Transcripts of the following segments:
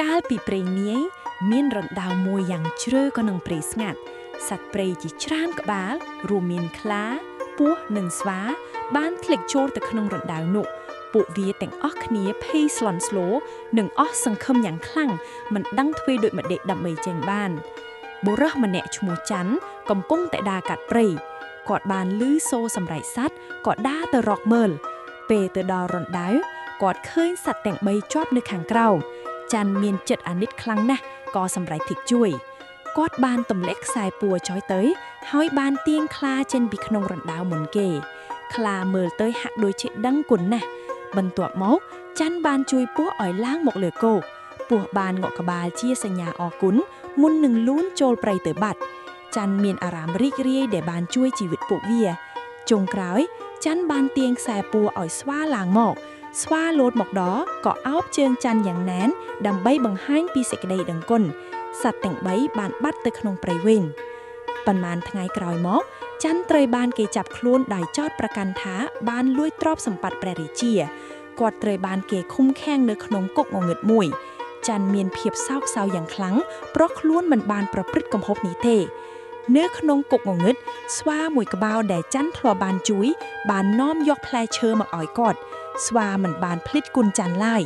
កាលពីព្រេងនាយមានរណ្ដៅមួយយ៉ាងជ្រៅក៏នឹងព្រៃស្ងាត់សត្វព្រៃជាច្រើនក្បាលរួមមានខ្លាពស់និងស្វា បានធ្លាក់ចូលទៅក្នុងរណ្ដៅនោះពួកវាទាំងអស់គ្នាភ័យស្លន់ស្លោនិងអស់សង្ឃឹមយ៉ាងខ្លាំងមិនដឹងធ្វើដូចម្តេចដើម្បីចេញបានបុរសម្នាក់ឈ្មោះច័ន្ទកំពុងតែដើរកាត់ព្រៃគាត់បានឮសូរសម្រែកសត្វក៏ដើរទៅរកមើលពេលទៅដល់រណ្ដៅគាត់ឃើញសត្វទាំងបីជាប់នៅខាងក្រោម ច័ន្ទមានចិត្តអាណិតខ្លាំងណាស់ក៏សម្រេចធីកជួយគាត់បានទម្លាក់ខ្សែពួរចុយទៅ ហើយបានទាញខ្លាចេញពីក្នុងរណ្ដៅមុនគេ ខ្លាមើលទៅហាក់ដូចជាដឹងគុណណាស់បន្ទាប់មកច័ន្ទបានជួយពស់ឲ្យឡើងមកលើគោកពស់បានងក់ក្បាលជាសញ្ញាអរគុណមុននឹងលូនចូលព្រៃទៅបាត់ច័ន្ទមានអារម្មណ៍រីករាយដែលបានជួយជីវិតពួកវាចុងក្រោយច័ន្ទបានទាញខ្សែពួរឲ្យស្វាឡើងមក ស្វាលោតមកដល់ក៏អោបជើងច័ន្ទយ៉ាងណែនដើម្បីបង្ហាញពីសេចក្តីដឹងគុណសត្វទាំងបីបានបាត់ទៅក្នុងព្រៃវិញប៉ុន្មានថ្ងៃក្រោយមកច័ន្ទត្រូវបានគេចាប់ខ្លួនដោយចោទប្រកាន់ថាបានលួចទ្រព្យសម្បត្តិព្រះរាជាគាត់ត្រូវបានគេឃុំឃាំងនៅក្នុងគុកងងឹតមួយច័ន្ទមានភាពសោកសៅយ៉ាងខ្លាំងព្រោះខ្លួនមិនបានប្រព្រឹត្តកំហុសនេះទេនៅក្នុងគុកងងឹតស្វាមួយក្បាលដែលច័ន្ទធ្លាប់បានជួយបាននាំយកផ្លែឈើមកឲ្យគាត់ ស្វាមិនបានភ្លេចគុណច័ន្ទឡើយ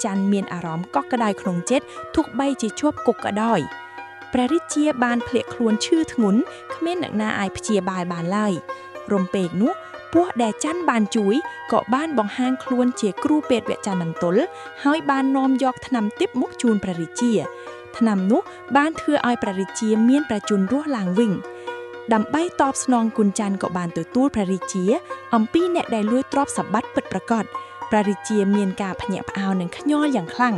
ច័ន្ទមានអារម្មណ៍កក់ក្ដៅក្នុងចិត្តទោះបីជាជាប់គុកក៏ដោយព្រះរាជាបានភ្លាក់ខ្លួនឈឺធ្ងន់គ្មានអ្នកណាអាចព្យាបាលបានឡើយរំពេកនោះពស់ដែលច័ន្ទបានជួយក៏បានបង្ហាញខ្លួនជាគ្រូពេទ្យវចនន្ទលហើយបាននាំយកថ្នាំទិព្វមកជូនព្រះរាជាថ្នាំនោះបានធ្វើឲ្យព្រះរាជាមានប្រជញ្ញរស់ឡើងវិញដើម្បីតបស្នងគុណច័ន្ទក៏បានទទួលព្រះរាជាអំពីអ្នកដែលលួចទ្រព្យសម្បត្តិពិតប្រាកដ ព្រះរាជាមានការភ្ញាក់ផ្អើលនិងខ្ញាល់យ៉ាងខ្លាំង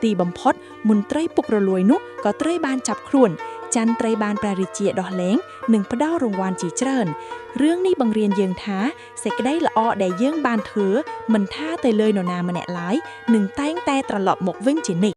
ទីបំផុតមន្ត្រីពុករលួយនោះក៏ត្រូវបានចាប់ខ្លួនច័ន្ទត្រូវបានព្រះរាជាដោះលែងនិងផ្ដល់រង្វាន់ជាច្រើនរឿងនេះបង្រៀនយើងថាសេចក្តីល្អដែលយើងបានធ្វើមិនថាទៅលើនរណាម្នាក់ឡើយនឹងតែងតែត្រឡប់មកវិញជានិច្ច។